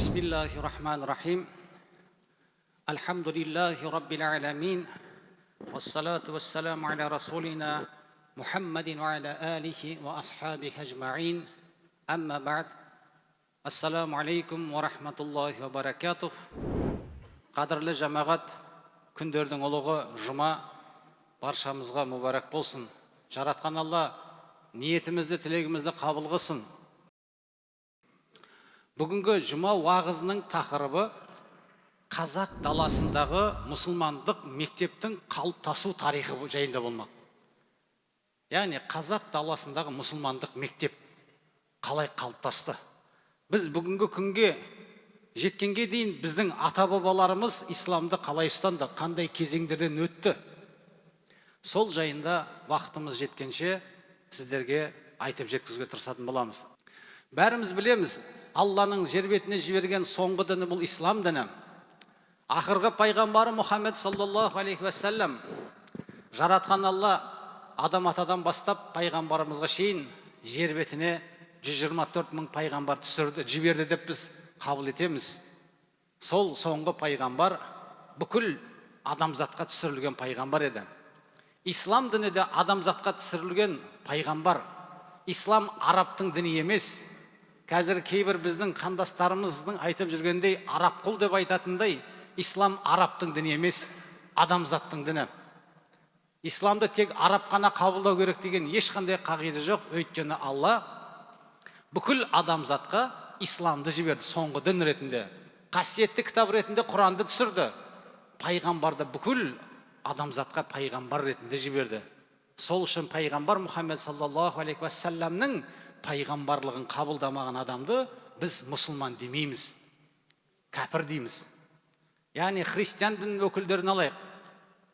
Бисмиллахи рахмани рахим. Альхамдулиллахи раббил аламин. Вассалату вассаламу аля расулина Мухаммадин ва аля алихи ва асхабихи ажмаин. Амма бa'д. Ассаламу алейкум ва рахматуллахи ва баракатух. Қадірлі жамағат, күндердің ұлығы жұма баршамызға мүбәрәк болсын. Жаратқан Алла ниетімізді, тілегімізді қабыл қылсын. Бүгінгі жұма уағызының тақырыбы қазақ даласындағы мұсылмандық мектептің қалыптасу тарихы жайында болмақ. Яғни қазақ даласындағы мұсылмандық мектеп қалай қалыптасты? Біз бүгінгі күнге жеткенге дейін біздің ата бабаларымыз исламды қалай ұстанды, қандай кезеңдерден өтті? Сол жайында уақытымыз жеткенше сіздерге айтып жеткізуге тырысатын боламыз. Бәріміз білеміз, Алланың жер бетіне жіберген соңғы діні бұл ислам діні. Ақырғы пайғамбары Мұхаммед саллаллаху алейхи уассалам. Жаратқан Алла Адам атадан бастап пайғамбарымызға шейін жер бетіне 124 мың пайғамбар түсірді, жіберді деп біз қабыл етеміз. Сол соңғы пайғамбар бүкіл адамзатқа түсірілген пайғамбар еді. Ислам діні де адамзатқа түсірілген пайғамбар. Ислам арабтың діні емес. Қазір кейбір біздің қандастарымыздың айтып жүргендей, араб құл деп айтатындай, ислам арабтың діні емес, адамзаттың діні. Исламды тек араб қана қабылдау керек деген ешқандай қағида жоқ, өйткені Алла бүкіл адамзатқа исламды жіберді соңғы дін ретінде. Қасиетті кітап ретінде Құранды түсірді. Пайғамбарды бүкіл адамзатқа пайғамбар ретінде жіберді. Сол үшін пайғамбар Мұхаммед саллаллаху алейхи уассаламның пайғамбарлығын қабылдамаған адамды біз мұсылман демейміз, кәпір дейміз. Яғни христиан дінінің өкілдерін алайық,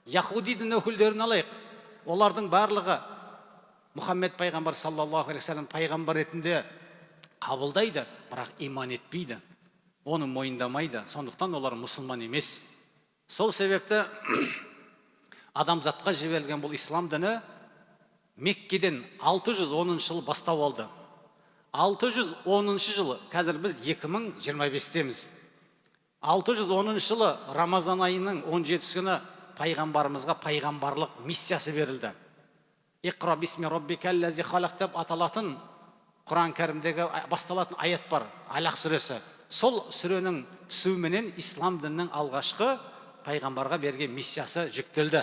яхуди дін өкілдерін алайық, олардың барлығы Мұхаммед пайғамбар саллаллаху алейхи уассалам пайғамбар ретінде қабылдайды, бірақ иман етпейді, оны мойындамайды. Сондықтан олар мұсылман емес. Сол себепті адамзатқа жіберілген бұл ислам діні Меккеден 610 жылы бастау алды. 610 жылы, қазір біз 2025-теміз. 610 жылы Рамазан айының 17 күні пайғамбарымызға пайғамбарлық миссиясы берілді. Иқра бисми роббикаллази халақ деп аталатын Құран кәрімдегі басталатын аят бар, Алақ сүресі. Сол сүренің түсуіменен ислам дінінің алғашқы пайғамбарға берген миссиясы жүктелді.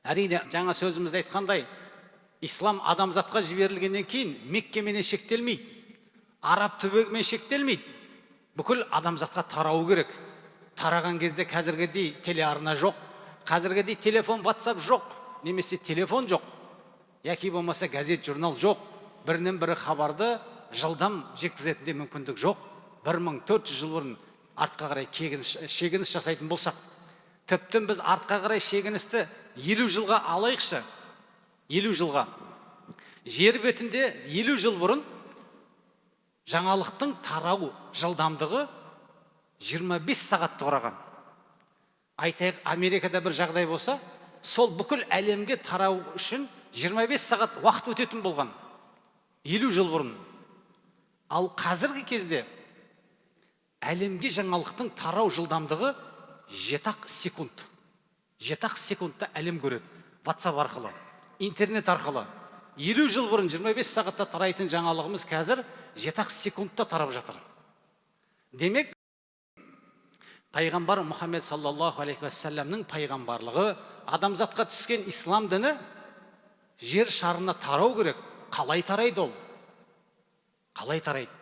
Әрине, жаңа сөзімізде айтқандай, ислам адамзатқа жіберілгеннен кейін Меккеменен шектелмейді, араб түбегімен шектелмейді, бүкіл адамзатқа тарау керек. Тараған кезде қазіргідей телеарна жоқ, қазіргідей телефон, ватсап жоқ, немесе телефон жоқ, яки болмаса газет, журнал жоқ, бірінен бірі хабарды жылдам жеткізетіндей мүмкіндік жоқ. 1400 жыл бұрын артқа қарай шегініс жасайтын болсақ, тіптен біз артқа қарай шегіністі 50 жылға алайықшы, 50 жылға. Жер бетінде 50 жыл бұрын жаңалықтың тарау жылдамдығы 25 сағатты құраған. Айтайық, Америкада бір жағдай болса, сол бүкіл әлемге тарау үшін 25 сағат уақыт өтетін болған 50 жыл бұрын. Ал қазіргі кезде әлемге жаңалықтың тарау жылдамдығы 7-ақ секунд. 7-ақ секундта әлем көреді. WhatsApp арқылы, интернет арқылы. 50 жыл бұрын 25 сағатта тарайтын жаңалығымыз қазір 7-ақ секундта тарап жатыр. Демек, пайғамбар Мұхаммед саллаллаху алейхи уассаламның пайғамбарлығы, адамзатқа түскен ислам діні жер шарына тарау керек. Қалай тарайды ол? Қалай тарайды?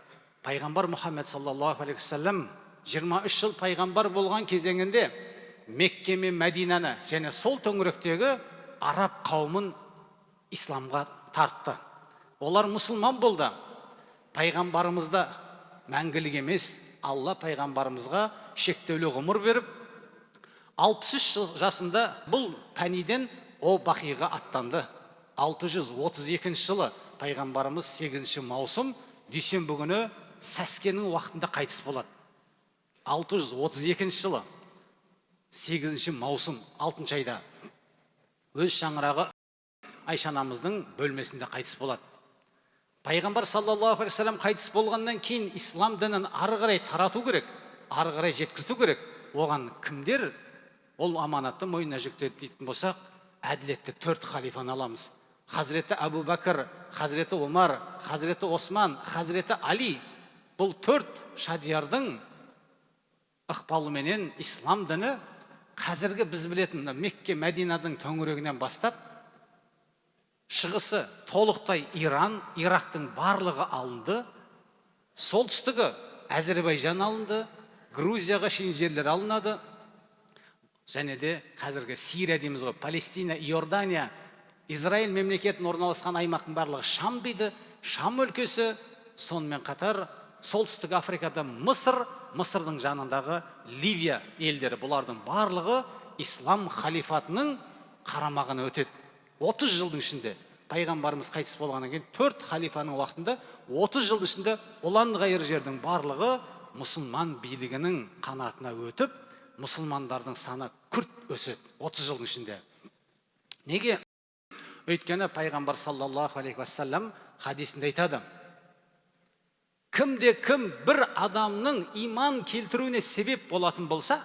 Пайғамбар Мұхаммед саллаллаху алейхи уассалам 23 жыл пайғамбар болған кезеңінде Мекке мен Мәдинаны және сол төңіректегі араб қауымын исламға тартты. Олар мұсылман болды. Пайғамбарымызда мәңгілік емес, Алла пайғамбарымызға шектеулі ғұмыр беріп, 63 жыл жасында бұл пәниден о бақиға аттанды. 632 жылы пайғамбарымыз 8 маусым дүйсенбі күні сәскенің уақытында қайтыс болады. 632 жылы 8 маусым 6 айда өз шаңырағы Айша анамыздың бөлмесінде қайтыс болады. Пайғамбар саллаллаху алейхи уассалам қайтыс болғаннан кейін ислам дінін ары қарай тарату керек, ары қарай жеткізу керек. Оған кімдер ол аманатты мойнына жүктеді дейтін болсақ, әділетті төрт халифаны аламыз. Хазіреті Әбу Бәкір, Хазіреті Омар, Хазіреті Осман, Хазіреті Али. Бұл төрт шадиярдың ықпалыменен ислам діні қазіргі біз білетін мына Мекке, Мәдинаның төңірегінен бастап шығысы толықтай Иран, Ирактың барлығы алынды, солтүстігі Әзербайжан алынды, Грузияға шейін жерлер алынады, және де қазіргі Сирия дейміз ғой, Палестина, Иордания, Израиль мемлекетін орналасқан аймақтың барлығы Шам дейді, Шам өлкесі, сонымен қатар солтүстік Африкада Мысыр, Мысырдың жанындағы Ливия елдері, бұлардың барлығы ислам халифатының қарамағына өтеді. 30 жылдың ішінде, пайғамбарымыз қайтыс болғаннан кейін төрт халифаның уақытында 30 жылдың ішінде ұлан ғайыр жердің барлығы мұсылман билігінің қанатына өтіп, мұсылмандардың саны күрт өседі 30 жылдың ішінде. Неге? Өйткені пайғамбар саллаллаху алейхи уассалам хадисінде айтады: кімде кім бір адамның иман келтіруіне себеп болатын болса,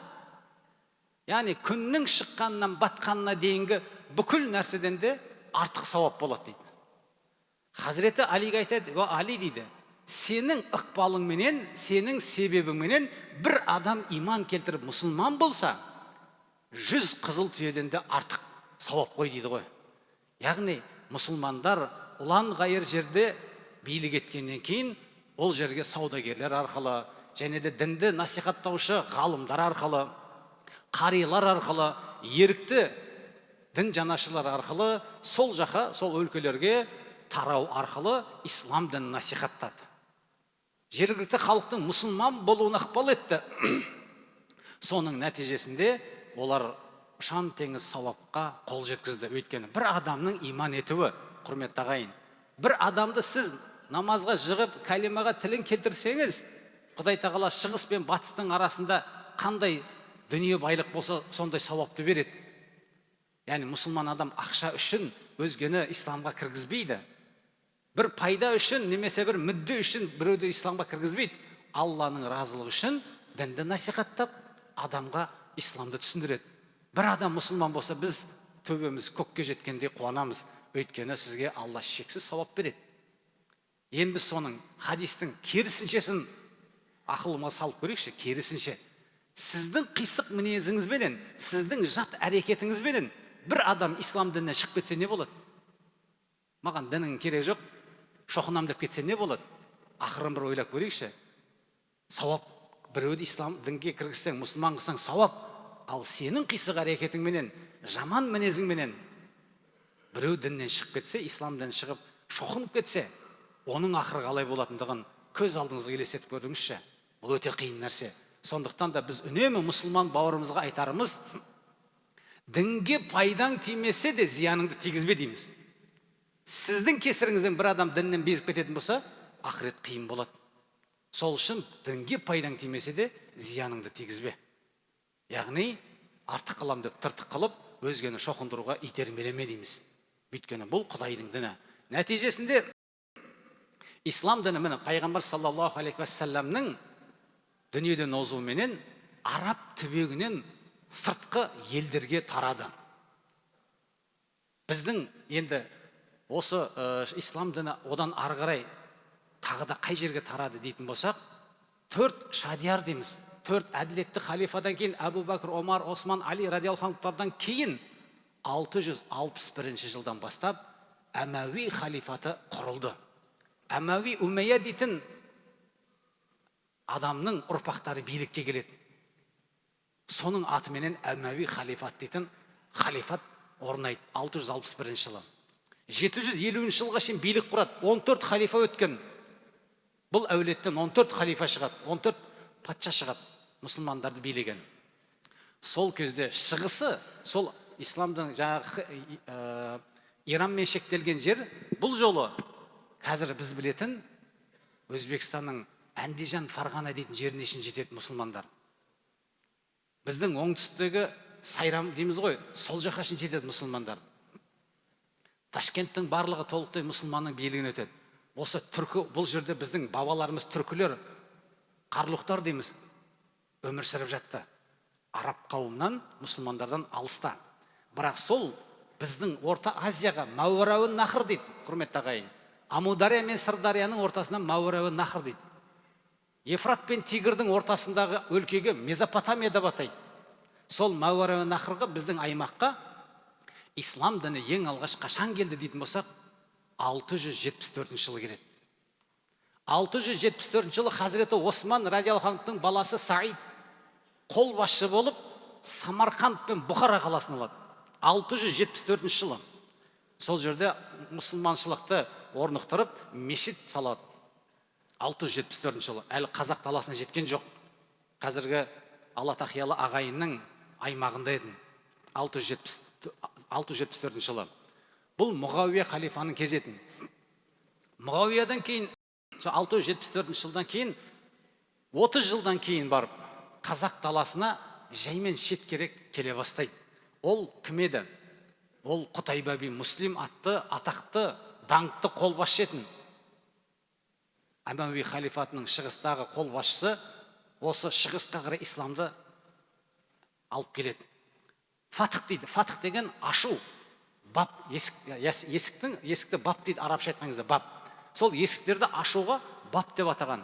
яғни күннің шыққанынан батқанына дейінгі бүкіл нәрседен де артық сауап болады дейді. Хазіреті Алиге айтады: «Уа Али, – дейді, – сенің ықпалыңменен, сенің себебіңменен бір адам иман келтіріп мұсылман болса, 100 қызыл түйеден де артық сауап қой», – дейді ғой. Яғни мұсылмандар ұлан ғайыр жерде билік еткеннен кейін ол жерге саудагерлер арқылы және де дінді насихаттаушы ғалымдар арқылы, қарилар арқылы, ерікті дін жанашырлар арқылы сол жаққа, сол өлкелерге тарау арқылы ислам дінін насихаттады, жергілікті халықтың мұсылман болуына ықпал етті. Соның нәтижесінде олар ұшан теңіз сауапқа қол жеткізді. Өйткені бір адамның иман етуі, құрметті ағайын, бір адамды сіз намазға жығып, кәлимаға тілін келтірсеңіз, Құдай тағала шығыс пен батыстың арасында қандай дүние байлық болса, сондай сауапты береді. Яғни мұсылман адам ақша үшін өзгені исламға кіргізбейді, бір пайда үшін немесе бір мүдде үшін біреуді исламға кіргізбейді. Алланың разылығы үшін дінді насихаттап, адамға исламды түсіндіреді. Бір адам мұсылман болса, біз төбеміз көкке жеткендей қуанамыз, өйткені сізге Алла шексіз сауап береді. Енді біз соның хадистің керісіншесін ақылыма салып көрейікші. Керісінше, сіздің қисық мінезіңізбенен, сіздің жат әрекетіңізбенен бір адам ислам дінінен шығып кетсе, не болады? «Маған дінің керек жоқ, шоқынам» деп кетсе, не болады? Ақырын бір ойлап көрейікші. Сауап, біреуді ислам дінге кіргізсең, мұсылман қылсаң, сауап. Ал сенің қисық әрекетіңменен, жаман мінезіңменен біреу діннен шығып кетсе, ислам діннен шығып шоқынып кетсе, оның ақыры қалай болатындығын көз алдыңызға елестетіп көріңізші. Бұл өте қиын нәрсе. Сондықтан да біз үнемі мұсылман бауырымызға айтарымыз: дінге пайдаң тимесе де, зияныңды тигізбе дейміз. Сіздің кесіріңізден бір адам діннен безіп кететін болса, ақырет қиын болады. Сол үшін дінге пайдаң тимесе де, зияныңды тигізбе. Яғни артық қылам деп тыртық қылып, өзгені шоқындыруға итермелеме дейміз, өйткені бұл Құдайдың діні. Нәтижесінде ислам діні, міне, пайғамбар саллаллаху алейхи уассаламның дүниеден озуыменен араб түбегінен сыртқы елдерге тарады. Біздің енді осы ислам діні одан ары қарай тағы да қай жерге тарады дейтін болсақ, төрт шадияр дейміз, төрт әділетті халифадан кейін, Әбу Бәкір, Омар, Осман, Али радиаллаху анхтардан кейін 661 жылдан бастап Әмәуи халифаты құрылды. Әмәуи, Умәйя дейтін адамның ұрпақтары билікке келеді. Соның атыменен Әмәуи халифат дейтін халифат орнайды 661 жылы. 750 жылға шейін билік құрады. 14 халифа өткен. Бұл әулеттен 14 халифа шығады, 14 патша шығады мұсылмандарды билеген. Сол кезде шығысы сол исламдың жаңағы Иранмен шектелген жер, бұл жолы қазір біз білетін Өзбекстанның Әндижан, Фарғана дейтін жеріне шейін жетеді мұсылмандар. Біздің оңтүстіктегі Сайрам дейміз ғой, сол жаққа шейін жетеді мұсылмандар. Ташкенттің барлығы толықтай мұсылманның билігіне өтеді. Осы түркі, бұл жерде біздің бабаларымыз түркілер, қарлұқтар дейміз, өмір сүріп жатты. Араб қауымынан, мұсылмандардан алыста. Бірақ сол біздің Орта Азияға Мауарауын Нахр дейді, құрметті ағайын. Амудария мен Сырдарияның ортасынан Мауарауын Нахр дейді. Ефрат пен Тигрдің ортасындағы өлкеге Мезопотамия деп атайды. Сол Мауарауын Нахрға, біздің аймаққа ислам діні ең алғаш қашан келді дейтін болсақ, 674 жылы келеді. 674 жылы Хазіреті Осман радиаллаху анхтың баласы Саид қолбасшы болып Самарқанд пен Бұхара қаласын алады. 674 жылы. Сол жерде мұсылманшылықты орнықтырып, мешіт салады. 674 жылы. Әлі қазақ даласына жеткен жоқ. Қазіргі Алатақиялы ағайынның аймағында еді. 674 жылы. Бұл Мұғауия халифаның кезі етін. Мұғауиядан кейін, 674 жылдан кейін, 30 жылдан кейін барып, қазақ даласына жаймен шеткерек келе бастайды. Ол кім еді? Ол Құтайба би Муслим атты атақты, даңқты қолбасшы етін. Әмәуи халифатының шығыстағы қолбасшысы осы шығысқа қарай исламды алып келеді. Фатх дейді. Фатх деген ашу. Бап, есік, есіктің, есікті бап дейді, арабша айтқан кезде бап. Сол есіктерді ашуға бап деп атаған.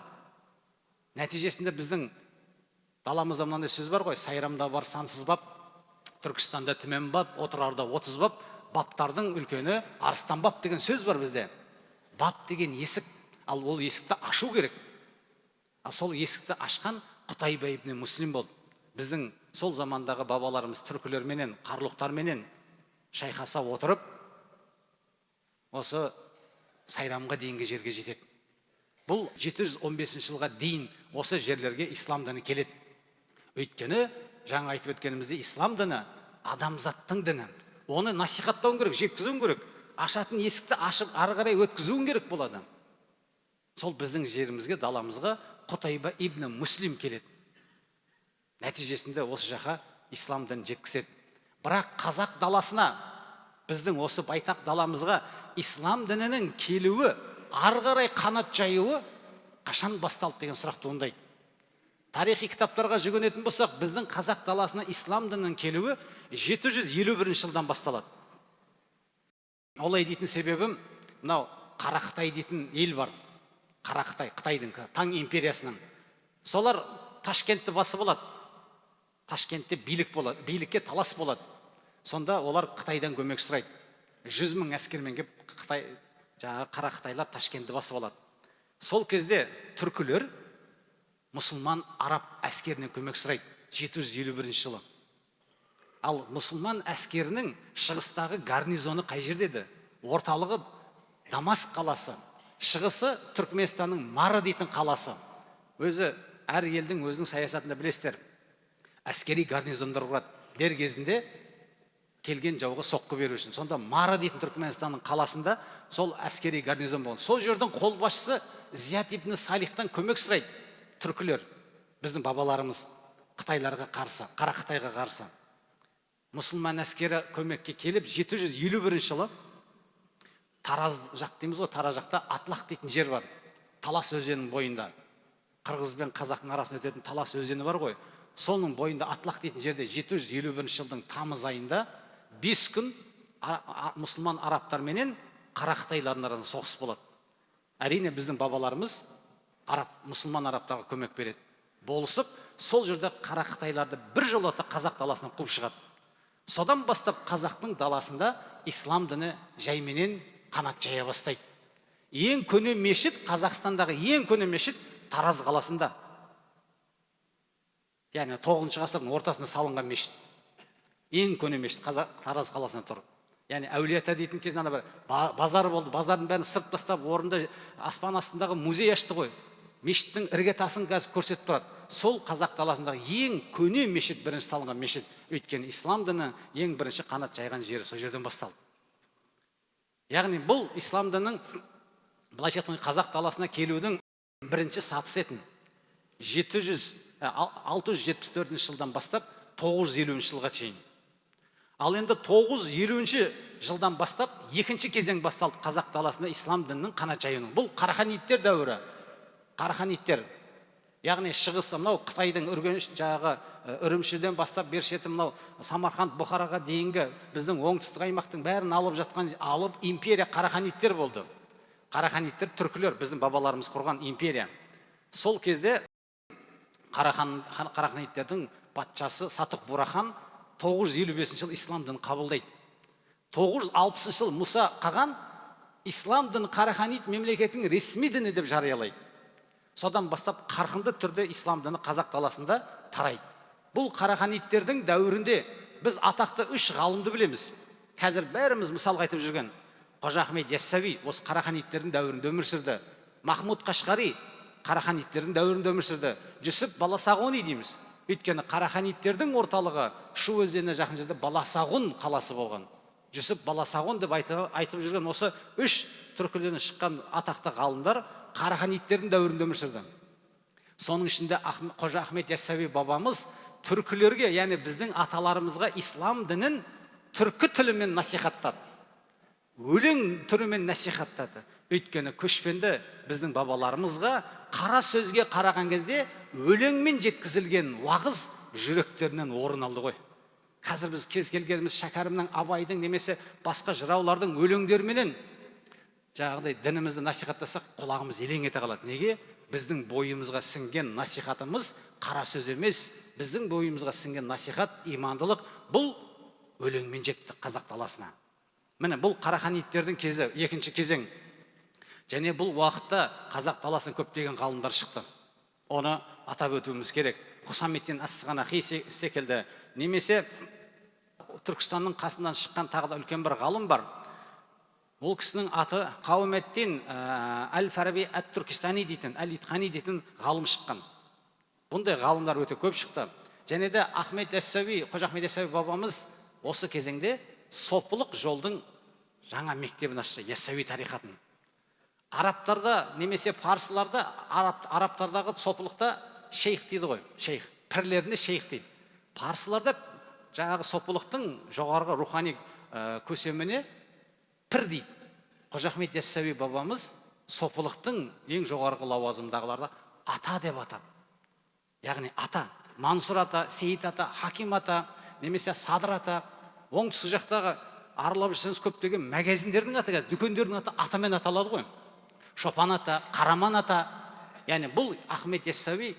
Нәтижесінде біздің даламызда мынандай сөз бар ғой: Сайрамда бар сансыз бап, Түркістанда түмен бап, Отырарда 30 бап, баптардың үлкені арыстан бап деген сөз бар бізде. Бап деген есік, ал ол есікті ашу керек. Ал сол есікті ашқан Құтайба ибн Муслим болды. Біздің сол замандағы бабаларымыз түркілерменен, қарлұқтарменен шайқаса отырып, осы Сайрамға дейінгі жерге жетеді. Бұл 715 жылға дейін осы жерлерге ислам діні келеді. Өйткені жаңа айтып өткеніміздей, ислам діні адамзаттың діні. Оны насихаттауың керек, жеткізуің керек. Ашатын есікті ашып, ары қарай өткізуің керек болады. Сол біздің жерімізге, даламызға Құтайба ибн Муслим келеді. Нәтижесінде осы жаққа ислам дінін жеткізеді. Бірақ қазақ даласына, біздің осы байтақ даламызға ислам дінінің келуі, ары қарай қанат жаюы қашан басталды деген сұрақ туындайды. Тарихи кітаптарға жүгінетін болсақ, біздің қазақ даласына ислам дінінің келуі 751 жылдан басталады. Олай дейтін себебім, мынау Қара Қытай дейтін ел бар. Қара Қытай, Қытайдың Таң империясының. Солар Ташкентті басып алады. Ташкентте билік болады, билікке талас болады. Сонда олар Қытайдан көмек сұрайды. 100 мың әскермен келіп Қытай, жаңағы Қара Қытайлар Ташкентті басып алады. Сол кезде түркілер мұсылман араб әскерінен көмек сұрайды 751 жылы. Ал мұсылман әскерінің шығыстағы гарнизоны қай жерде еді? Орталығы Дамаск қаласы, шығысы Түркменстанның Мары дейтін қаласы. Өзі әр елдің өзінің саясатында білесіздер, әскери гарнизондар құрады дер кезінде келген жауға соққы беру үшін. Сонда Мары дейтін Түркменстанның қаласында сол әскери гарнизон болған. Сол жердің қолбасшысы Зият ибн Салихтан көмек сұрайды түркілер, біздің бабаларымыз, қытайларға қарсы, Қара Қытайға қарсы. Мұсылман әскері көмекке келіп 751 жылы Тараз жақ дейміз ғой, Тараз жақта Атлақ дейтін жер бар. Талас өзенінің бойында. Қырғыз бен қазақтың арасында өтетін Талас өзені бар ғой. Соның бойында Атлақ дейтін жерде 751 жылдың тамыз айында 5 күн мұсылман арабтарменен қара қытайлардың арасында соғыс болады. Әрине, біздің бабаларымыз араб, мұсылман арабтарға көмек береді. Болысып, сол жерде қара қытайларды бір жолата қазақ даласынан қуып шығады. Содан бастап қазақтың даласында ислам діні жайменен қанат жая бастайды. Ең көне мешіт, Қазақстандағы ең көне мешіт Тараз қаласында. Яғни 9 ғасырдың ортасында салынған мешіт. Ең көне мешіт Тараз қаласында тұр. Яғни Әулиеата дейтін кезде ана бір базар болды, базардың бәрін сырт тастап, орында аспан астындағы музей ашты ғой. Мешіттің іргетасын қазір көрсетіп тұрады. Сол қазақ даласындағы ең көне мешіт, бірінші салынған мешіт. Өйткені ислам діні ең бірінші қанат жайған жері сол жерден басталды. Яғни бұл ислам дінінің былайша айтқанда қазақ даласына келудің бірінші сатысы етін. 674 жылдан бастап 950 жылға шейін. Ал енді 950 жылдан бастап екінші кезең басталды қазақ даласында ислам дінінің қанат жаюының. Бұл Қараханидтер дәуірі. Қараханидтер, яғни шығыс мынау Қытайдың Үргеніш жағы, Үрімшіден бастап бер шеті мынау Самарқанд, Бұхараға дейінгі біздің оңтүстік аймақтың бәрін алып жатқан алып империя Қараханидтер болды. Қараханидтер түркілер, біздің бабаларымыз құрған империя. Сол кезде Қараханидтердің патшасы Сатық Бурахан 955 жылы ислам дінін қабылдайды. 960 жылы Мұса қаған ислам дінін Қараханид мемлекетінің ресми діні деп жариялайды. Содан бастап қарқынды түрде ислам діні қазақ даласында тарайды. Бұл Қараханидтердің дәуірінде біз атақты үш ғалымды білеміз. Қазір бәріміз мысалға айтып жүрген Қожа Ахмет Яссауи осы Қараханидтердің дәуірінде өмір сүрді. Махмуд Қашқари Қараханидтердің дәуірінде өмір сүрді. Жүсіп Баласағұни дейміз. Өйткені Қараханидтердің орталығы Шу өзеніне жақын жерде Баласағұн қаласы болған. Жүсіп Баласағұн деп айтып жүрген осы үш түркілерден шыққан атақты ғалымдар Қараханидтердің дәуірінде өмір сүрді. Соның ішінде Қожа Ахмет Яссауи бабамыз түркілерге, яғни біздің аталарымызға ислам дінін түркі тілімен насихаттады, өлең түрімен насихаттады. Өйткені көшпенді біздің бабаларымызға қара сөзге қараған кезде өлеңмен жеткізілген уағыз жүректерінен орын алды ғой. Қазір біз кез келгеніміз Шәкәрімнің, Абайдың немесе басқа жыраулардың өлеңдеріменен жаңағыдай дінімізді насихаттасақ, құлағымыз елең ете қалады. Неге? Біздің бойымызға сіңген насихатымыз қара сөз емес, біздің бойымызға сіңген насихат имандылық, бұл өлеңмен жетті қазақ даласына. Міне, бұл Қараханидтердің кезі, екінші кезең. Және бұл уақытта қазақ даласынан көптеген ғалымдар шықты. Оны атап өтуіміз керек. Хусамиддин Ас-Сығанақи секілді, немесе Түркістанның қасынан шыққан тағы да үлкен бір ғалым бар. Ол кісінің аты Қауметтин әл Фараби әт Түркістани дейтін, әл Итқани дейтін ғалым шыққан. Бұндай ғалымдар өте көп шықты. Және де Ахмет Яссауи, Қожа Ахмет Яссауи бабамыз осы кезеңде сопылық жолдың жаңа мектебін ашты, Яссауи тарихатын. Арабтарда немесе парсыларда, арабтардағы сопылықта шейх дейді ғой, шейх, пірлеріне шейх дейді. Парсыларда жаңағы сопылықтың жоғарғы рухани көсеміне пір дейді. Қожа Ахмет Яссауи бабамыз сопылықтың ең жоғарғы лауазымдағыларды ата деп атады. Яғни ата, Мансұр ата, Сейіт ата, Хаким ата немесе Садыр ата. Оңтүстік жақтағы аралап жүрсеңіз, көптеген магазиндердің аты, қазір дүкендердің аты атамен аталады ғой. Шопан ата, Қараман ата. Яғни бұл Ахмет Яссауи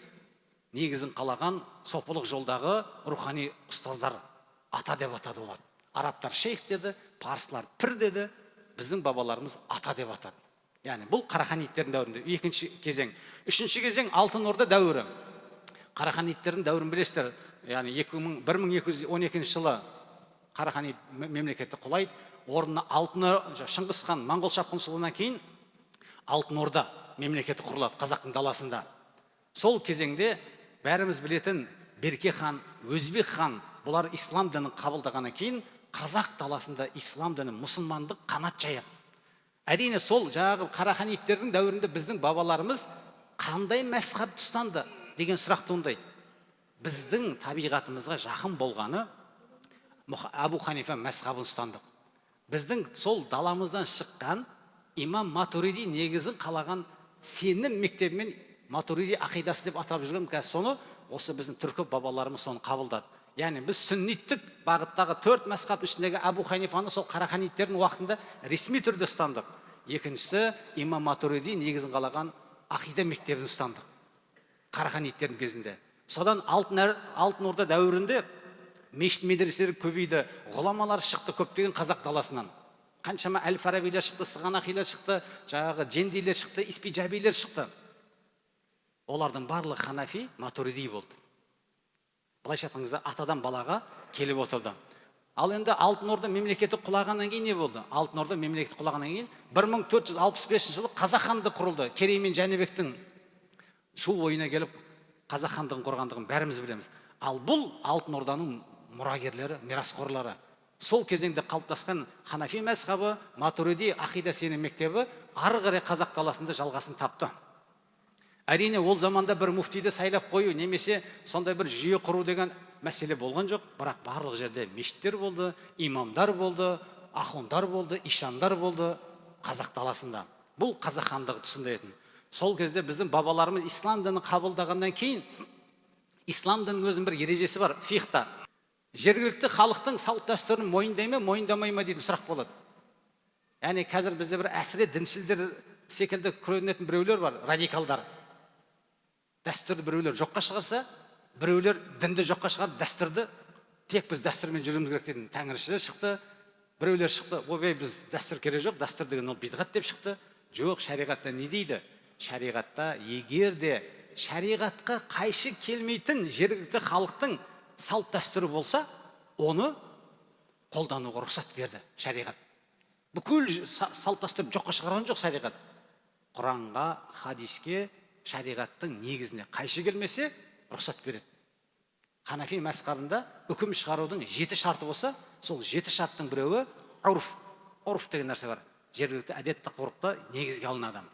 негізін қалаған сопылық жолдағы рухани ұстаздар ата деп атады оларды. Арабтар шейх деді, парсылар пір деді, біздің бабаларымыз ата деп атады. Яғни бұл Қараханидтердің дәуірінде екінші кезең. Үшінші кезең Алтын Орда дәуірі. Қараханидтердің дәуірін білесіздер. Яғни 1212 жылы Қараханид мемлекеті құлайды. Орнына Шыңғыс хан моңғол шапқыншылығынан кейін Алтын Орда мемлекеті құрылады қазақтың даласында. Сол кезеңде бәріміз білетін Берке хан, Өзбек хан, бұлар ислам дінін қабылдағаннан кейін қазақ даласында ислам діні, мұсылмандық қанат жаяды. Әрине, сол жаңағы Қараханидтердің дәуірінде біздің бабаларымыз қандай мәзһаб ұстанды деген сұрақ туындайды. Біздің табиғатымызға жақын болғаны Әбу Ханифа мәзһабын ұстандық. Біздің сол даламыздан шыққан имам Матуриди негізін қалаған сенім мектебімен Матуриди ақидасы деп атап жүрген қазір соны осы біздің түркі бабаларымыз соны қабылдады. Яғни біз сүнниттік бағыттағы төрт мәзһаб ішіндегі Әбу Ханифаны сол Қараханидтердің уақытында ресми түрде ұстандық. Екіншісі имам Матуриди негізін қалаған ақида мектебін ұстандық Қараханидтердің кезінде. Содан Алтын Орда дәуірінде мешіт, медреселер көбейді, ғұламалар шықты көптеген қазақ даласынан. Қаншама әл Фарабилер шықты, Сығанақилер шықты, жаңағы Жендилер шықты, Испижабилер шықты. Олардың барлығы ханафи, матуриди болды. Былайша айтқан кезде, атадан балаға келіп отырды. Ал енді Алтын Орда мемлекеті құлағаннан кейін не болды? Алтын Орда мемлекеті құлағаннан кейін 1465 жылы Қазақ хандығы құрылды. Керей мен Жәнібектің Шу бойына келіп Қазақ хандығын құрғандығын бәріміз білеміз. Ал бұл Алтын Орданың мұрагерлері, мирасқорлары. Сол кезеңде қалыптасқан ханафи мәзһабы, матуриди ақида сенім мектебі ары қарай қазақ даласында жалғасын тапты. Әрине, ол заманда бір муфтиді сайлап қою немесе сондай бір жүйе құру деген мүмкін емес. Бірақ мәселе болған жоқ, бірақ барлық жерде мешіттер болды, имамдар болды, ахундар болды, ишандар болды қазақ даласында. Бұл қазақ хандығы тұсында етін. Сол кезде біздің бабаларымыз ислам дінін қабылдағаннан кейін, ислам дінінің өзінің бір ережесі бар фихта. Жергілікті халықтың салт дәстүрін мойындай ма, мойындамай ма дейтін сұрақ болады. Яғни қазір бізде бір әсіре діншілдер секілді көрінетін біреулер бар, радикалдар. Дәстүрді біреулер жоққа шығарса, біреулер дінді жоққа шығарып, дәстүрді, тек біз дәстүрмен жүруіміз керек дейтін тәңіршілер шықты. Біреулер шықты, ойбай, біз дәстүр керек жоқ, дәстүр деген ол бидғат деп шықты. Жоқ, шариғатта не дейді? Шариғатта егер де шариғатқа қайшы келмейтін жергілікті халықтың салт дәстүрі болса, оны қолдануға рұқсат берді шариғат. Бүкіл салт дәстүрді жоққа шығарған жоқ шариғат. Құранға, хадиске, шариғаттың негізіне қайшы келмесе, рұқсат береді. Ханафи мәзһабында үкім шығарудың 7 шарты болса, сол 7 шарттың біреуі урф. Урф деген нәрсе бар. Жергілікті әдетті ғұрыпта негізге алынады.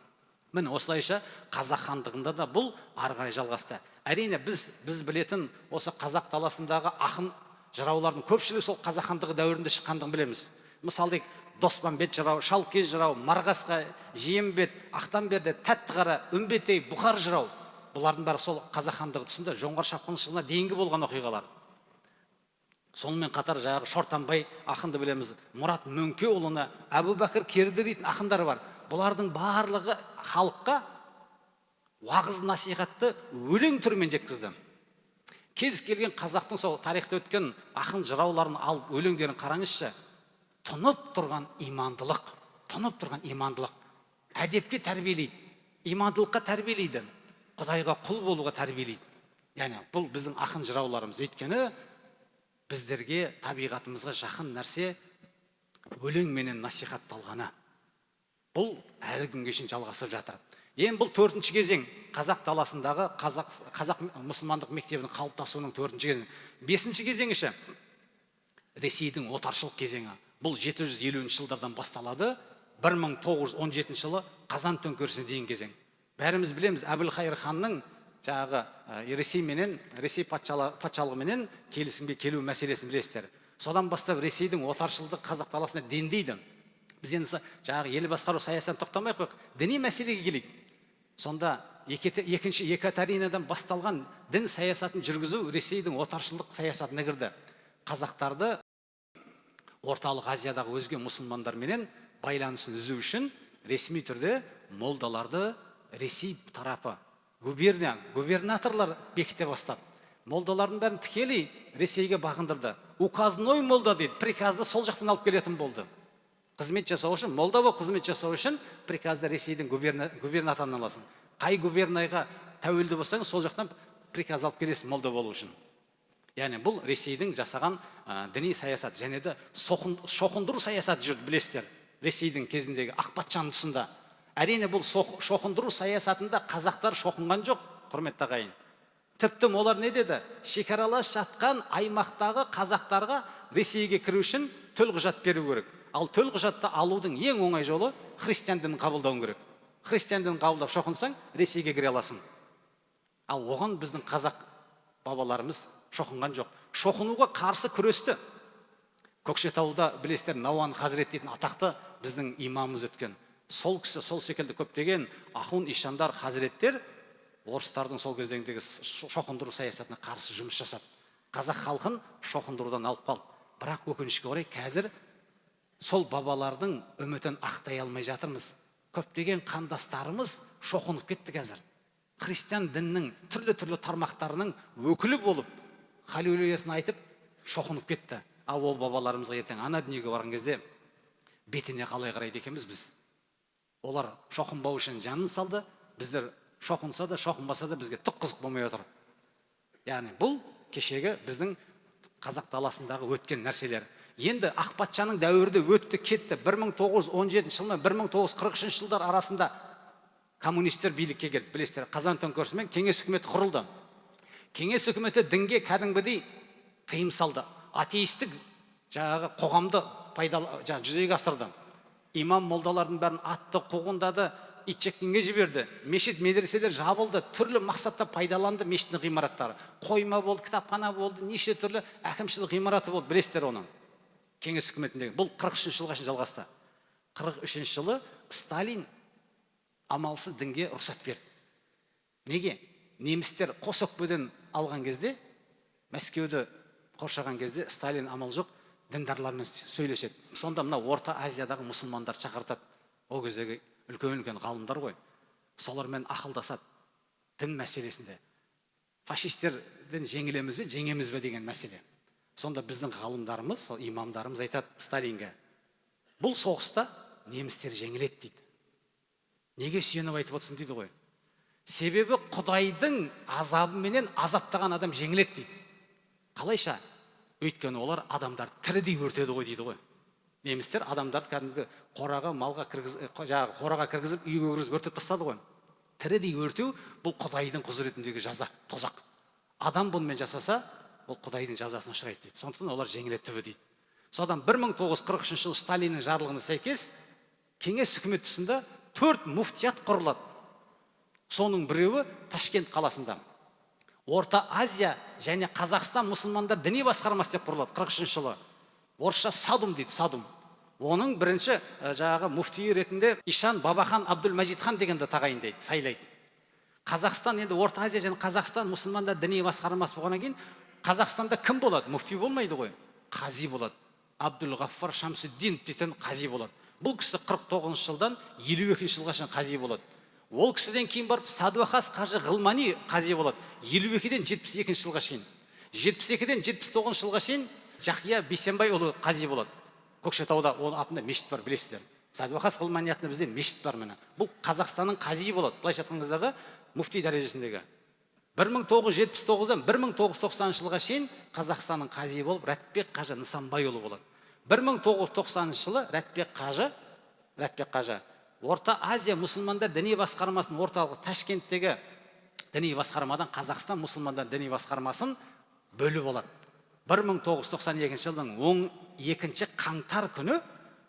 Міне, осылайша қазақ хандығында да бұл ары қарай жалғасты. Әрине, біз білетін осы қазақ даласындағы ақын жыраулардың көпшілігі сол қазақ хандығы дәуірінде шыққандығын білеміз. Мысалы дейік, Доспамбет жырау, Шалкез жырау, Марғасқа, Жиембет, Ақтамберді, Тәттіқара, Үмбетей, Бұқар жырау. Бұлардың бәрі сол қазақ хандығы тұсында жоңғар шапқыншылығына дейінгі болған оқиғалар. Сонымен қатар жаңағы Шортанбай ақынды білеміз, Мұрат Мөңкеұлына, Әбубәкір Керді дейтін ақындар бар. Бұлардың барлығы халыққа уағыз насихатты өлең түрімен жеткізді. Кез келген қазақтың сол тарихта өткен ақын жырауларын алып өлеңдерін қараңызшы, тұнып тұрған имандылық, тұнып тұрған имандылық, әдепке тәрбиелейді, имандылыққа тәрбиелейді, Құдайға құл болуға тәрбиелейді. Яғни бұл біздің ақын жырауларымыз. Өйткені біздерге, табиғатымызға жақын нәрсе өлеңменен насихатталғаны. Бұл әлі күнге шейін жалғасып жатыр. Енді бұл төртінші кезең, қазақ даласындағы қазақ мұсылмандық мектебінің қалыптасуының төртінші кезеңі. Бесінші кезеңі ше, Ресейдің отаршылық кезеңі. Бұл 750 жылдардан басталады, 1917 жылы Қазан төңкерісіне дейін кезең. Бәріміз білеміз, Әбілхайыр ханның жаңағы Ресей менен, Ресей патшалығыменен келісімге келу мәселесін білесіздер. Содан бастап Ресейдің отаршылдығы қазақ даласына дендейді. Біз енді жаңағы ел басқару саясатына тоқтамай қойық, діни мәселеге келейік. Сонда екінші Екатеринадан басталған дін саясатын жүргізу Ресейдің отаршылдық саясатына кірді. Қазақтарды Орталық Азиядағы өзге мұсылмандарменен байланысын үзу үшін ресми түрде молдаларды Ресей тарапы, губернаторлар бекіте бастады. Молдалардың бәрін тікелей Ресейге бағындырды. Указной молда дейді, приказды сол жақтан алып келетін болды. Қызмет жасау үшін, молда болып қызмет жасау үшін приказды Ресейдің губернаторынан аласың. Қай губернияға тәуелді болсаң, сол жақтан приказ алып келесің молда болу үшін. Яғни бұл Ресейдің жасаған діни саясаты және де шоқындыру саясаты жүрді, білесіздер. Ресейдің кезіндегі ақ патшаның тұсында. Әрине, бұл шоқындыру саясатында қазақтар шоқынған жоқ, құрметті ағайын. Тіпті олар не деді? Шекаралас жатқан аймақтағы қазақтарға Ресейге кіру үшін төлқұжат беру керек. Ал төлқұжатты алудың ең оңай жолы христиан дінін қабылдауың керек. Христиан дінін қабылдап шоқынсаң, Ресейге кіре аласың. Ал оған біздің қазақ бабаларымыз шоқынған жоқ. Шоқынуға қарсы күресті. Көкшетауда білесіздер, Науан хазірет дейтін атақты біздің имамымыз өткен. Сол кісі, сол секілді көптеген ахун, ишандар, хазіреттер орыстардың сол кезеңдегі шоқындыру саясатына қарсы жұмыс жасады. Қазақ халқын шоқындырудан алып қалды. Бірақ өкінішке орай қазір сол бабалардың үмітін ақтай алмай жатырмыз. Көптеген қандастарымыз шоқынып кетті қазір. Христиан дінінің түрлі-түрлі тармақтарының өкілі болып, халлелуясын айтып шоқынып кетті. Ал ол бабаларымызға ертең ана дүниеге барған кезде бетіне қалай қарайды екенбіз біз? Олар шоқынбау үшін жанын салды, біздер шоқынса да, шоқынбаса да бізге түк қызық болмай отыр. Яғни бұл кешегі біздің қазақ даласындағы өткен нәрселер. Енді ақ патшаның дәуірі де өтті кетті. 1917 жыл мен 1943 жылдар арасында коммунистер билікке келді, білесіздер. Қазан төңкерісімен кеңес үкіметі құрылды. Кеңес үкіметі дінге кәдімгідей тыйым салды. Атеистік жаңағы қоғамды пайдалы, жаңағы жүзеге асырды. Имам молдалардың бәрін атты, қуғындады. Итжеккенге жіберді. Мешіт, медреселер жабылды, түрлі мақсатта пайдаланды мешіттің ғимараттары. Қойма болды, кітапхана болды, неше түрлі әкімшілік ғимараты болды, білесіздер оны. Кеңес үкіметіндегі. Бұл 43 жылға шейін жалғасты. 43 жылы Сталин амалсыз дінге рұқсат берді. Неге? Немістер қос өкпеден алған кезде, Мәскеуді қоршаған кезде Сталин амал жоқ, діндарлармен сөйлеседі. Сонда мына Орта Азиядағы мұсылмандар шақыртады. Ол кездегі үлкен-үлкен ғалымдар ғой. Солармен ақылдасады дін мәселесінде. Фашистерден жеңілеміз бе, жеңеміз бе деген мәселе. Сонда біздің ғалымдарымыз, сол имамдарымыз айтады Сталинге: бұл соғыста немістер жеңіледі дейді. Неге сүйеніп айтып отырсың дейді ғой. Себебі Құдайдың азабыменен азаптаған адам жеңіледі дейді. Қалайша? Өйткені олар адамдар тірідей өртеді ғой дейді ғой. Немістер адамдарды кәдімгі қораға, малға кіргіз, жаңағы қораға кіргізіп, үйге кіргізіп өртеп тастады ғой. Тірідей өртеу бұл Құдайдың құзыретіндегі жаза, тозақ. Адам бұнымен жасаса, ол Құдайдың жазасына ұшырайды дейді. Сондықтан олар жеңіледі түбі дейді. Содан 1943 жылы Сталиннің жарлығына сәйкес Кеңес үкіметі тұсында 4 муфтият құрылады. Соның біреуі Ташкент қаласында. Орта Азия және Қазақстан мұсылмандар діни басқармасы деп құрылады 43 жылы. Орысша Садум дейді, Садум. Оның бірінші жаңағы муфтиі ретінде Ишан Бабахан Абдулмәжидхан дегенді тағайындайды, сайлайды. Қазақстан енді Орта Азия және Қазақстан мұсылмандар діни басқармасы болғаннан кейін Қазақстанда кім болады? Муфти болмайды ғой, қази болады. Абдулғаффар Шамсуддинов дейтін қази болады. Бұл кісі 49 жылдан 52 жылға шейін қази болады. Ол кісіден кейін барып Садуақас қажы Ғылмани қази болады. 52-ден 72 жылға шейін. 72-ден 79 жылға шейін Жақия Бейсенбайұлы қази болады. Көкшетауда оның атында мешіт бар, білесіздер. Садуақас Ғылмани атында бізде мешіт бар міне. Бұл Қазақстанның қази болады. Былайша айтқан кездегі муфти дәрежесіндегі. 1979-дан 1990 жылға шейін Қазақстанның қази болып Рәтбек қажы Нысанбайұлы болады. 1990 жылы Рәтбек қажы Орта Азия мұсылмандар діни басқармасының орталығы Ташкенттегі діни басқармадан Қазақстан мұсылмандар діни басқармасын бөліп алады. 1992 жылдың 12 қаңтар күні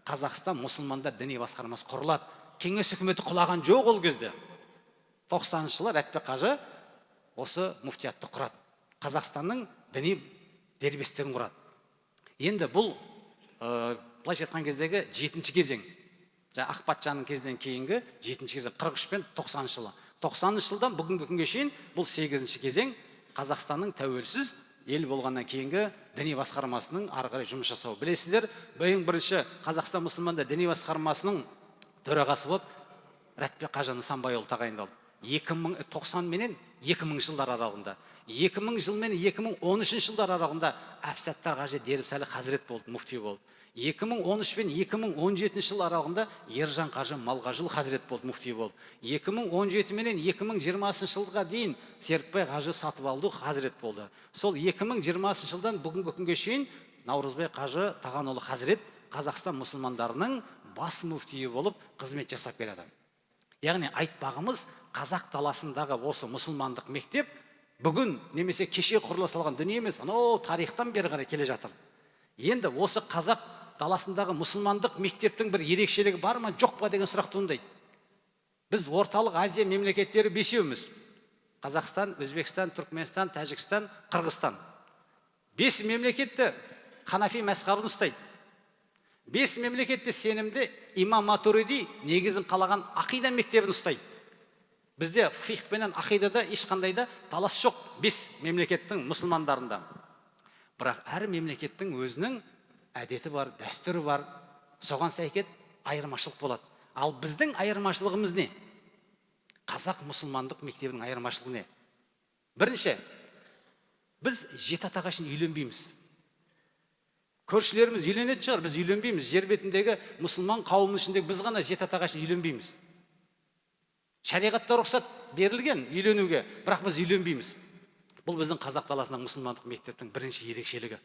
Қазақстан мұсылмандар діни басқармасы құрылады. Кеңес үкіметі құлаған жоқ ол кезде. 90 жылы Рәтбек қажы осы муфтиятты құрады. Қазақстанның діни дербестігін құрады. Енді бұл былайша айтқан кездегі 7-ші кезең. Жаңа Ақ патшаның кезінен кейінгі 7-ші кезең 43 пен 90 жылы. 90 жылдан бүгінгі күнге шейін бұл 8-ші кезең Қазақстанның тәуелсіз ел болғаннан кейінгі діни басқармасының ары қарай жұмыс жасауы. Білесіздер, ең бірінші Қазақстан мұсылмандар діни басқармасының төрағасы болып Рәтбек қажы Нысанбайұлы тағайындалды. 2090 менен 2000 жылдар аралығында. 2000 жыл мен 2013 жылдар аралығында Әбсаттар қажы Дербісәлі хазірет болды, муфти болды. 2013 пен 2017 жыл аралығында Ержан қажы Малғажыұлы хазірет болды, муфти болды. 2017 менен 2020 жылға дейін Серікбай қажы Сатыбалды хазірет болды. Сол 2020 жылдан бүгінгі күнге шейін Наурызбай қажы Тағанұлы хазірет Қазақстан мұсылмандарының бас муфтиі болып қызмет жасап келеді. Яғни айтпағымыз, қазақ даласындағы осы мұсылмандық мектеп бүгін немесе кеше құрыла салған дүние емес, анау тарихтан бері қарай келе жатыр. Енді осы қазақ даласындағы мұсылмандық мектептің бір ерекшелігі бар ма, жоқ па деген сұрақ туындайды. Біз Орталық Азия мемлекеттері бесеуміз. Қазақстан, Өзбекстан, Түркменстан, Тәжікстан, Қырғызстан. 5 мемлекетті Ханафи мәзһабын ұстайды. 5 мемлекетте сенімді имам Матуриди негізін қалаған ақида мектебін ұстайды. Бізде фиқх пенен ақидада ешқандай да талас жоқ 5 мемлекеттің мұсылмандарында. Бірақ әр мемлекеттің өзінің әдеті бар, дәстүрі бар, соған сәйкес айырмашылық болады. Ал біздің айырмашылығымыз не? Қазақ мұсылмандық мектебінің айырмашылығы не? Бірінші, біз жеті атаға шейін үйленбейміз. Көршілеріміз үйленетін шығар, біз үйленбейміз. Жер бетіндегі мұсылман қауымының ішіндегі біз ғана жеті атаға шейін үйленбейміз. Шариғатта рұқсат берілген үйленуге, бірақ біз үйленбейміз. Бұл біздің қазақ даласындағы мұсылмандық мектептің бірінші ерекшелігі.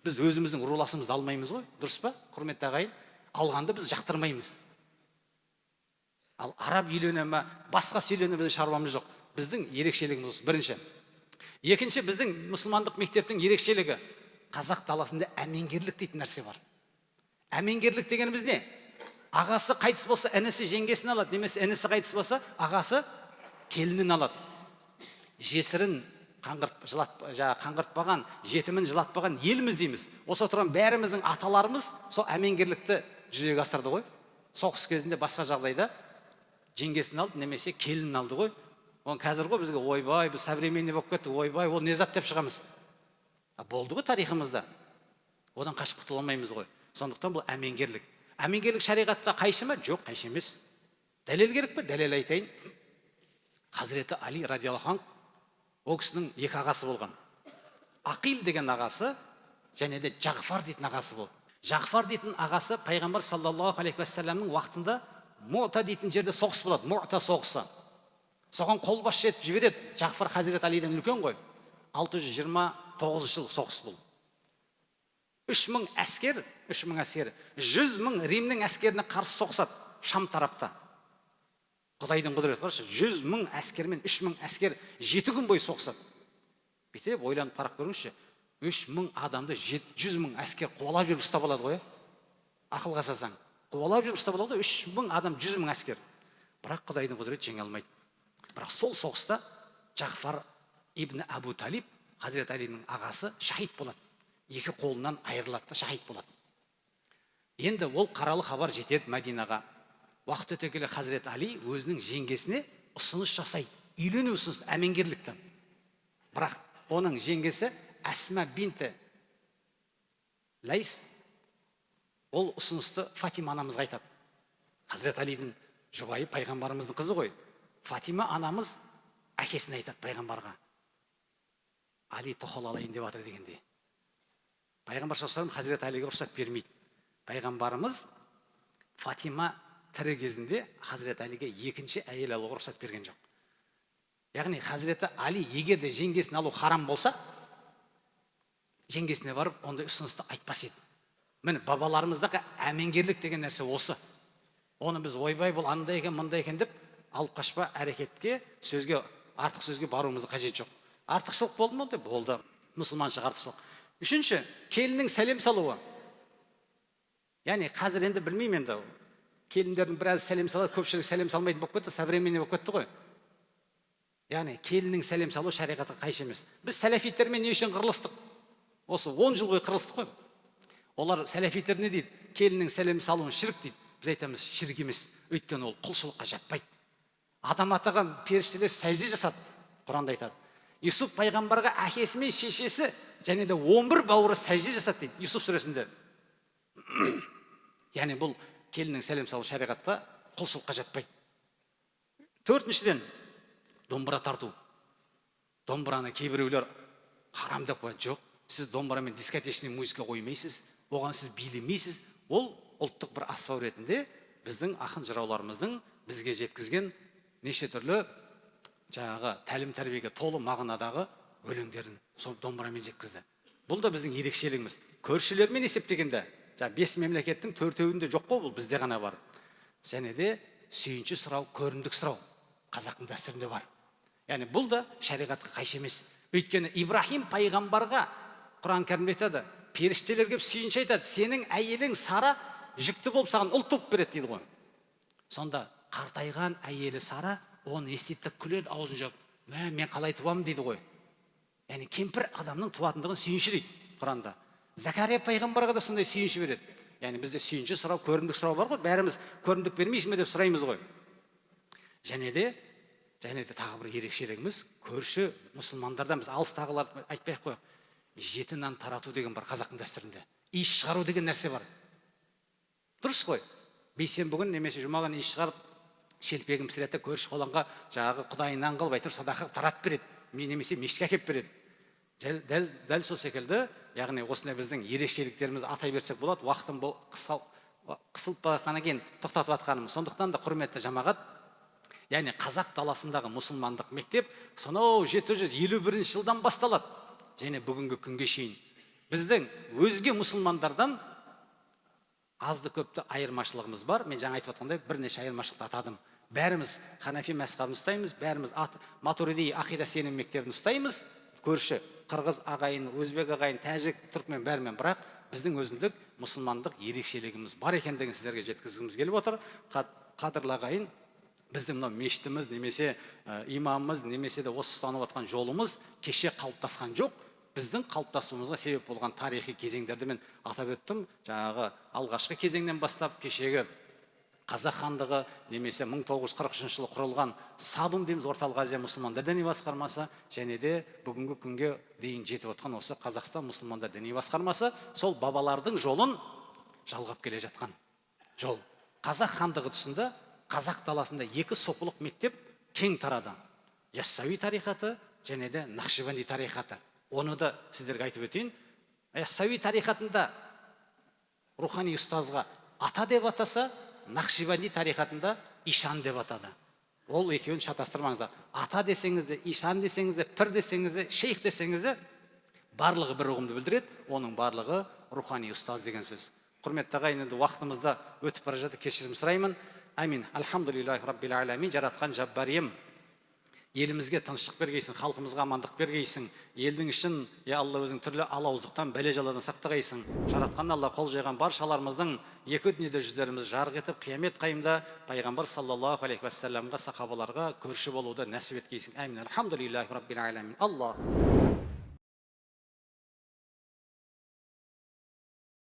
Біз өзіміздің руласымызды алмаймыз ғой, дұрыс па, құрметті ағайын? Алғанды біз жақтырмаймыз. Ал араб үйлене ме, басқасы үйлене ме, біздің шаруамыз жоқ. Біздің ерекшелігіміз осы бірінші. Екінші, біздің мұсылмандық мектептің ерекшелігі қазақ даласында әмеңгерлік дейтін нәрсе бар. Әмеңгерлік дегеніміз не? Ағасы қайтыс болса, інісі жеңгесін алады, немесе інісі қайтыс болса, ағасы келінін алады. Жесірін қаңғыртпаған, жетімін жылатпаған елміз дейміз. Осы отырған бәріміздің аталарымыз сол әмеңгерлікті жүзеге асырды ғой. Соғыс кезінде, басқа жағдайда жеңгесін алды немесе келінін алды ғой. Оны қазір ғой бізге ойбай, біз современный болып кеттік, ойбай, ол не зат деп шығамыз. А болды ғой тарихымызда. Одан қашып құтыла алмаймыз ғой. Сондықтан бұл әмеңгерлік. Әмеңгерлік шариғатқа қайшы ма? Жоқ, қайшы емес. Дәлел керек пе? Дәлел айтайын. Хазіреті Али радиаллаху анх, ол кісінің екі ағасы болған. Ақил деген ағасы және де Жағфар дейтін ағасы болды. Жағфар дейтін ағасы пайғамбар саллаллаху алейхи уассаламның уақытында Муъта дейтін жерде соғыс болады, Муъта соғысы. Соған қолбасшы етіп жібереді. Жағфар Хазірет Алиден үлкен ғой. 629 жыл соғыс болды. 3000 әскер, 3000 әскер, 100 000 Римнің әскеріне қарсы соғысады Шам тарапта. Құдайдың құдіреті қарашы, 100 000 әскермен 3000 әскер 7 күн бойы соғысады. Бүйтіп ойланып қарап көріңізші, 3000 адамды 100 000 әскер қуалап жүріп ұстап алады ғой, иә? Ақылға салсаң, қуалап жүріп ұстап алады ғой, 3000 адам, 100 000 әскер. Бірақ Құдайдың құдіреті жеңе алмайды. Бірақ сол соғыста Жағфар ибн Абу Талиб, Хазірет Алидің ағасы, шахид болады. Екі қолынан айырылады да шахид болады. Енді ол қаралы хабар жетеді Мәдинаға. Уақыт өте келе Хазірет Али өзінің жеңгесіне ұсыныс жасайды. Үйлену ұсыныс, әмеңгерліктен. Бірақ оның жеңгесі Әсма бинті Лайс ол ұсынысты Фатима анамызға айтады. Хазірет Алидің жұбайы, пайғамбарымыздың қызы ғой. Фатима анамыз әкесіне айтады, пайғамбарға. Али тоқал алайын деп жатыр дегенде. Пайғамбар саллаллаху алейхи вассалам Хазірет Алиге рұқсат бермейді. Пайғамбарымыз Фатима тірі кезінде Хазірет Алиге екінші әйел алуға рұқсат берген жоқ. Яғни Хазіреті Али егер де жеңгесін алу харам болса, жеңгесіне барып ондай ұсынысты айтпас еді. Міне, бабаларымыздағы әмеңгерлік деген нәрсе осы. Оны біз ойбай, бұл андай екен, мындай екен деп алып қашпа әрекетке, сөзге, артық сөзге баруымыздың қажеті жоқ. Артықшылық болды ма ондай? Болды. Мұсылманшылық артықшылық. Үшінші, келіннің сәлем салуы. Яғни қазір енді білмеймін енді, келіндердің біразы сәлем салады, көпшілік сәлем салмайтын болып кетті, современный болып кетті ғой. Яғни келіннің сәлем салуы шариғатқа қайшы емес. Біз сәләфиттермен не үшін қырылыстық? Осы 10 жыл бойы қырылыстық қой. Олар, сәләфиттер, не дейді? Келіннің сәлем салуын шірк дейді. Біз айтамыз, шірк емес, өйткені ол құлшылыққа жатпайды. Адам атаға періштелер сәжде жасады, Құранда айтады. Юсуп пайғамбарға әкесі мен шешесі және де 11 бауыры сәжде жасады дейді Юсуп сүресінде. Яғни бұл келіннің сәлем салу шариғатта құлшылыққа жатпайды. Төртіншіден, домбыра тарту. Домбыраны кейбіреулер харам деп қояды. Жоқ, сіз домбырамен дискотечный музыка қоймайсыз, оған сіз билемейсіз. Ол ұлттық бір аспап ретінде біздің ақын жырауларымыздың бізге жеткізген неше түрлі жаңағы тәлім тәрбиеге толы мағынадағы өлеңдерін сол домбырамен жеткізді. Бұл да біздің ерекшелігіміз. Көршілермен есептегенде, жаңа бес мемлекеттің төртеуінде жоқ қой, бұл бізде ғана бар. Және де сүйінші сұрау, көрімдік сұрау қазақтың дәстүрінде бар. Яғни бұл да шариғатқа қайшы емес. Өйткені Ибраһим пайғамбарға Құран кәрімде айтады, періштелер келіп сүйінші айтады, сенің әйелің Сара жүкті болып саған ұл туып береді дейді ғой. Сонда қартайған әйелі Сара оны естиді де күледі аузын жауып. Мә, мен қалай туамын дейді ғой. Яғни кемпір адамның туатындығын сүйіншілейді Құранда. Закария пайғамбарға да сондай сүйінші береді. Яғни бізде сүйінші сұрау, көрімдік сұрау бар ғой, бәріміз көрімдік бермейсің бе деп сұраймыз ғой. Және де тағы бір ерекшелігіміз, көрші мұсылмандардан, біз алыстағыларды айтпай ақ қояйық, жеті нан тарату деген бар қазақтың дәстүрінде. Иіс шығару деген нәрсе бар. Дұрыс қой. Бейсенбі күні немесе жұма күні иіс шығарып, шелпегін пісіреді де көрші қолаңға жаңағы құдайы нан қылып, әйтеуір садақа қылып таратып береді. Немесе мешітке әкеліп береді. Дәл сол секілді, яғни осындай біздің ерекшеліктерімізді атай берсек болады, уақытым қысылып бара жатқаннан кейін тоқтатып жатқаным. Сондықтан да, құрметті жамағат, яғни қазақ даласындағы мұсылмандық мектеп сонау 751 жылдан басталады және бүгінгі күнге шейін біздің өзге мұсылмандардан азды көпті айырмашылығымыз бар. Мен жаңа айтып жатқандай, бірнеше айырмашылықты атадым. Бәріміз ханафи мәзһабын ұстаймыз, бәріміз матуриди ақида сенім мектебін ұстаймыз. Көрші қырғыз ағайын, өзбек ағайын, тәжік, түркмен, бәрімен, бірақ Біздің өзіндік мұсылмандық ерекшелігіміз бар екендігін сіздерге жеткізгіміз келіп отыр. Қадірлі ағайын, біздің мынау мешітіміз немесе имамымыз немесе де осы ұстанып жатқан жолымыз кеше қалыптасқан жоқ. Біздің қалыптасуымызға себеп болған тарихи кезеңдерді мен атап өттім. Жаңағы алғашқы кезеңнен бастап кешегі Қазақ хандығы немесе 1943 жылы құрылған САДУМ дейміз, Орталық Азия мұсылмандар діни басқармасы, және де бүгінгі күнге дейін жетіп отқан осы Қазақстан мұсылмандар діни басқармасы, сол бабалардың жолын жалғап келе жатқан жол. Қазақ хандығы тұсында қазақ даласында екі сопылық мектеп кең тарады: Яссауи тариқаты және де Нақшибанди тариқаты. Оны да сіздерге айтып өтейін. Яссауи тариқатында рухани ұстазға ата деп атаса, Нақшибанди тариқатында ишан деп атады. Ол екеуін шатастырмаңыздар. Ата десеңіз де, ишан десеңіз де, пір десеңіз де, шейх десеңіз де, барлығы бір ұғымды білдіреді. Оның барлығы рухани ұстаз деген сөз. Құрметті ағайын, енді уақытымыз да өтіп бара жатыр, кешірім сұраймын. Әмин. Альхамдулиллахи раббил аламин. Жаратқан Жаббар ием, елімізге тыныштық бергейсің, халқымызға амандық бергейсің, елдің ішін, я Алла, өзің түрлі алауыздықтан, бәле жаладан сақтағайсың. Жаратқан Алла, қол жайған баршаларымыздың екі дүниеде жүздеріміз жарық етіп, қиямет қайымда пайғамбар саллаллаху алейхи уассаламға, сахабаларға көрші болуды нәсіп еткейсің. Әмин. Альхамдулиллахи раббил аламин. Алла.